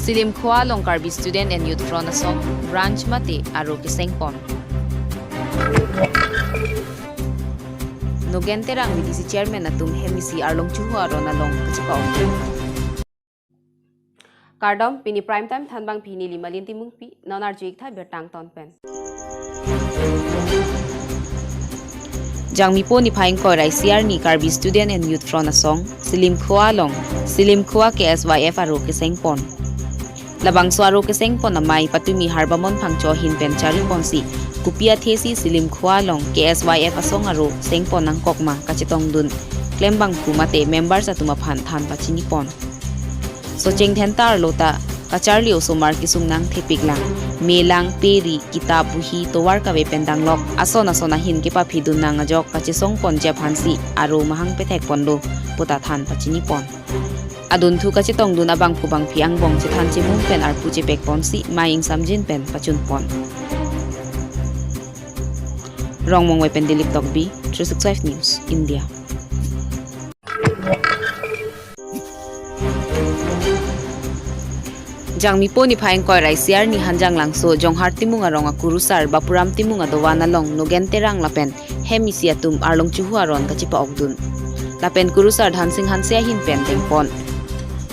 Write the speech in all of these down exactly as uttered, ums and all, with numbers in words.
Silimkhua along Karbi Student and Youth Front asong branch mate aro kesengpon. Nogen Terang V D C chairman atum hem isi Arlong Chuhu aron along kachepa-ok. Kardom, pini Prime Time thanbangpi neli Malin Timungpi, non arju-ik tha birta angton pen. Jangmipo niphai ingkoi ra isi arni Karbi Student and Youth Front asong, Silimkhua along, Silimkhua K S Y F aro kesengpon. Labangso aro kesengpon amei patumi Harbamon Phangcho ahin pen chariponsi, kopi athe si Silimkhua along K S Y F asong aro sengpon nangkok ma kachetongdun klembangphu mate members atum aphan than pachinipon. Socheng Dhenta arlo ta kacharli osomar kesung nangthepiklang, melang, peri, kitap, buhi, tovar kave pen danglok ason ason ahin kepaphidun nang ajok kachesongponji aphansi aro mahang pethekponlo puta than pachinipon. Adunthu kachetongdun abangphu bangphi angbong chethan chemung pen arpu chepekponsi mei ingsamjin pen pachunpon. Rongmongve pen Dilip Tokbi, three six five News, India. Jangmipo niphai ingkoi ra isi arni Hanjanglangso Jonghar Timung arong akurusar Bapuram Timung adovan along Nogen Terang lapen hem isi atum Arlong Chuhu aron kachepa-okdun. Lapen kurusar Dhansing Hanse ahin pen dengpon.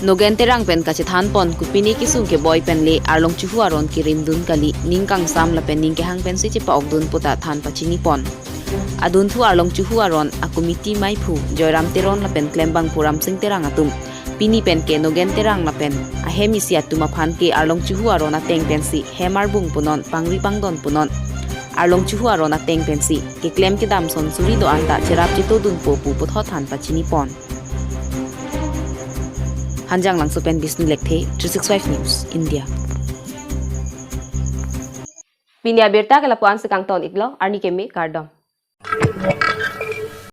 Nogen Terang pen kachethanpon kopine kesung keboi pen le Arlong Chuhu aron kerimdun kali, ning kangsam lapen ning kehang pensi chepa-okdun puta than pachinipon. Adunthu Arlong Chuhu aron a committee meiphu Joyram Teron lapen klembangphu Ramsing Terang atum pini pen ke Nogen Terang lapen ahem isi atum aphan ke Arlong Chuhu aron ateng pensi hem arbung punon, pangri pangdon punon, Arlong Chuhu aron ateng pensi keklem kedam son suri do-an ta cherap chetodunpo pu puthot than pachinipon. Hanjanglangso pen Bisnu Lekthe, three six five News, India. Pini abirta ke lapu-an si kangton-iklo, arni keme kardom.